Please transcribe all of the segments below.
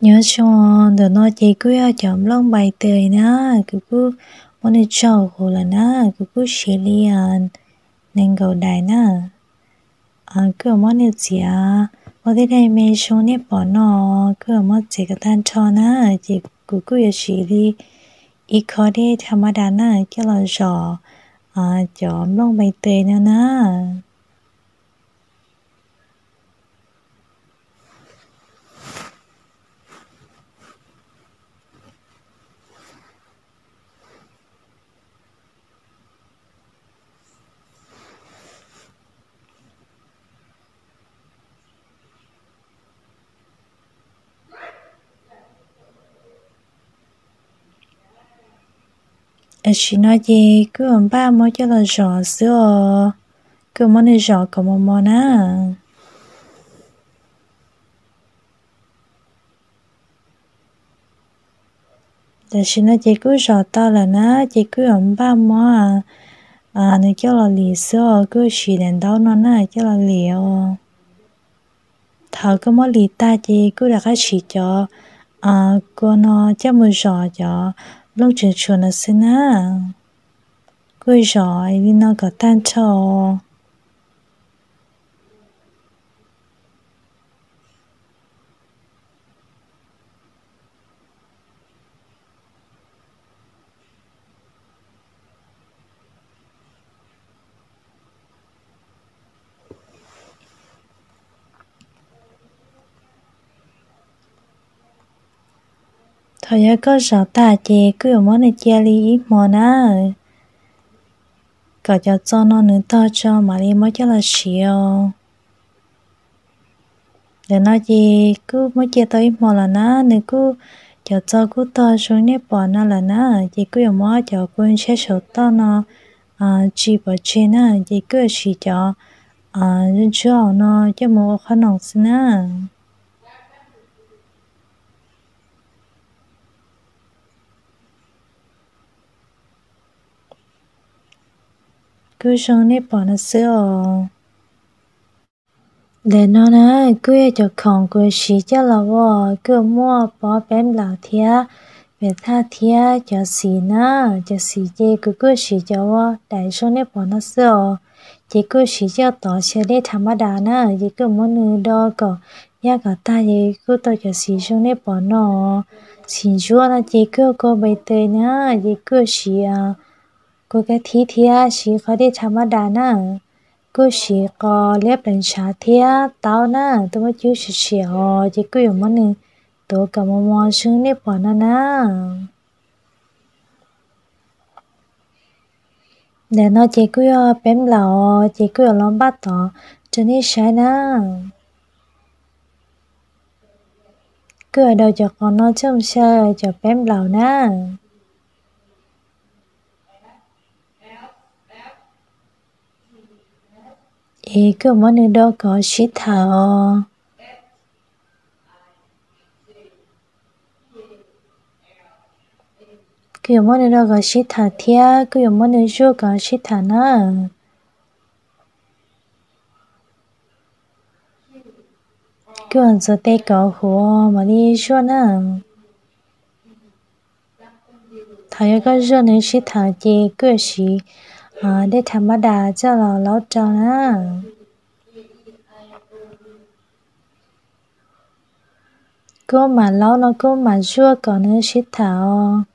Nyob zoo, ntawm no ces kuj yog cov nplooj npai tes na, kuv kuj muab nws tsaug huv lawm na, kuv kuj siv li nees nkaum daim na. Kuj yuav muab nws txiav ua tej daim me zoo nej pom no, kuj yuav muab txiav kom tag nrho na, ces kuv kuj yuav siv li ib khob dej tha mab das na coj los zom cov nplooj npai tes no na. Tam sim no ces kuj yuav npaj muab coj los zom xwb os, kuj yuav muab nws zom kom mos mos na. Tam sim no ces kuj zom tau lawm na, ces kuj yuav npaj muab nws coj los lim xwb os, kuj siv daim ntaub no na coj los lim os. Thaum kuj muab lim tag ces kuj rov qab siv cov kua no coj mus zom cov nplooj tseem tshuav no xwb na. Kuj zom li no kom tag nrho. Thaum yog koj zom tag ces kuj yuav muab nws cia li ib hmo na, kom cov txo no nws tog tso mam li muab coj los siv os. Ntawm no ces kuj muab cia tau ib hmo lawm na, nws kuj, cov txo kuj tog zoo nej pom no lawm na, ces kuj yuav muab cov kua ntshiab saum toj no tsis pov tseg na, ces kuj yuav siv cov ntsuab no coj mus ua qhob noom xwb na. Kuj zoo nej pom no xwb os. Ntawm no na, kuj yog cov khoom kuv siv coj los ua, kuj muaj pob peb nplaum thiab, pem thaj thiab cov xim na, cov xim ces kuv kuj siv cov ua daim zoo nej pom no xwb os. Ces kuj siv coj tov xyaw dej tha mab das na, ces kuj muab nws do kom yaj kom tag ces kuj tau cov xim zoo nej pom no. Xim ntsuab no ces kuj kua npai tes na, ces kuj siv kua kab thib thiab siv qhov dej tha mab das na. Kuj siv qos liab pleev ntshav thiab taub na, tuaj muab cub siav siav os, ces kuj yuav muab nws tuav kom mos mos zoo nej pom no na. Ntawm no ces kuj yog peb nplaum, ces kuj yuav los npaj tov rau nej saib na. Kuj yuav daus cov qos no coj mus xyaw cov peb nplaum na. Es kuj yuav muab nws do kom sib thawm os. Kuj yuav muab nws do kom sib thawm thiab kuj yuav muab nws zuaj kom sib thawm na. Kuj yuav ntxuav tes kom huv mam li zuaj na. Thaum yog koj zuaj nws sib thawm ces kuj yuav siv dej tha mab das coj los laub rau na. Kuj mam laub no kuj mam zuaj kom nws sib thawm os.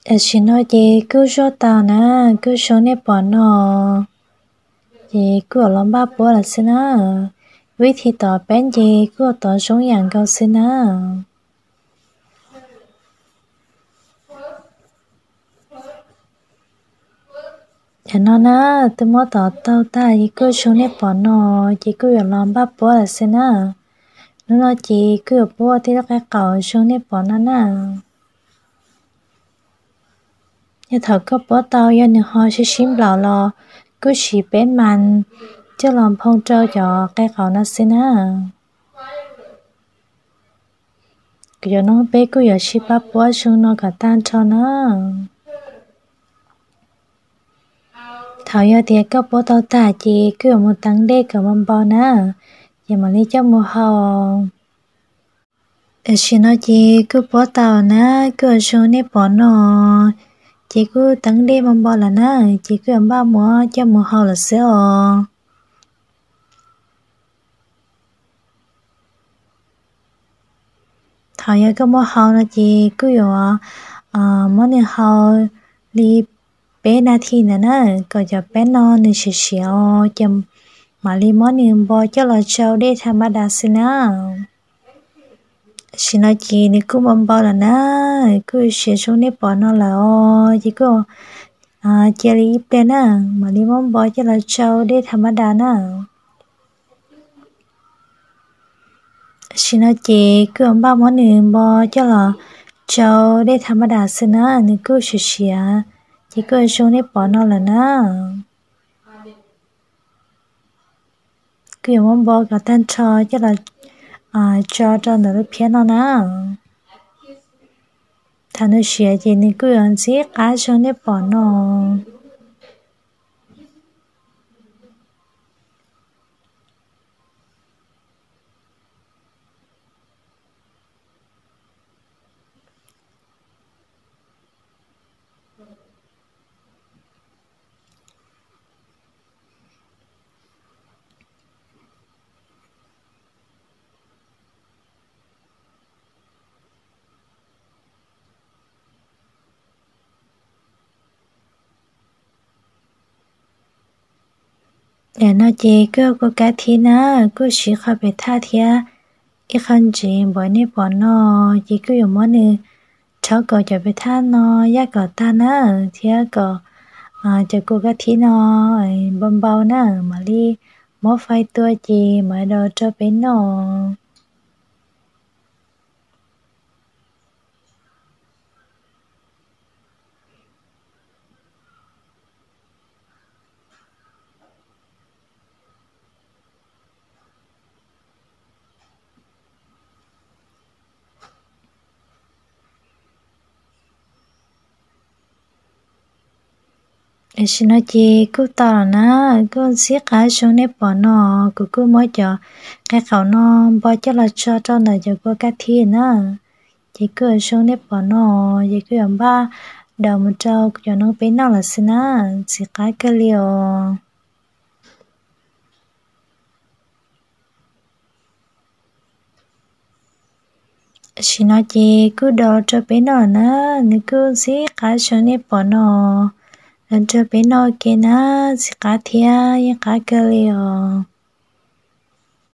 Tam sim no ces kuj zuaj tau na, kuj zoo nej pom no. Ces kuj yuav los npaj puab lawm xwb na. Vib thi tov peb nce kuj tov zoo yam nkaus xwb na. Yam no na, twb muab tom taug tag ces kuj zoo nej pom no, ces kuj yuav los npaj puab lawm xwb na. Hnub no ces kuj yuav puab tej lub qe qaum zoo nej pom no na. Yog thaum koj puab tau yog nws ho sib sib nplaum los kuj siv peb mas coj los nphoo rau cov qe qaum no xwb na. Kuv cov noob peb kuj yuav sib pab puab zoo no kom tag nrho na. Thaum yog tias koj puab tau tag ces kuj yuav mus teev dej kom npau npau na, ces mam li coj mus hau. Tam sim no ces kuj puab tau na, kuj zoo nej pom no, ces kuj teev dej npau npau lawm na, ces kuj yuav npaj muab coj mus hau lawm xwb os. Thaum yog koj muab hau no ces kuj yuav muab nws hau li peb nas this ntawd na, kom cov peb no nws siav siav os, ces mam li muab nws npau coj los tsau dej tha ma das xwb na. Tam sim no ces nws kuj npau npau lawm na, kuj siav zoo nej pom no lawm os, ces kuj cia li ib pliag na, mam li muab npau coj los tsau dej tha ma das na. Tam sim no ces kuj yuav npaj muab nws npau coj los tsau dej tha ma das xwb na, nws kuj siav siav, ces kuj zoo nej pom no lawm na. Kuj yuav muab npau kom tag nrho coj los tso rau ntawm lub phiab no na. Thaum nws siav ces nws kuj yuav ntxim qab zoo nej pom no. Yam no ces kuj kua kab thib na, kuj siv qhov pem thaj thiab ib qho ntsev npaum nej pom no, ces kuj yuav muab nws rhaub kom cov pem thaj no yaj kom tag na, thiab kom cov kua kab thib no npau npau na, mam li muab fais tua ces mam li daus rau peb noj. Tam sim no ces kuj tau lawm na, kuj ntxim qab zoo nej pom no, kuv kuj muab cov qe qaum no npau coj los tso rau ntawm cov kua kab thib na, ces kuj zoo nej pom no, ces kuj yuav npaj daus mus rau kuv cov noob peb noj lawm xwb na, ntxim qab kawg li os. Tam sim no ces kuj daus rau peb noj na, nws kuj ntxim qab zoo nej pom no, daus rau peb noj ua ke na, ntxim qab thiab yeej qab kawg li os.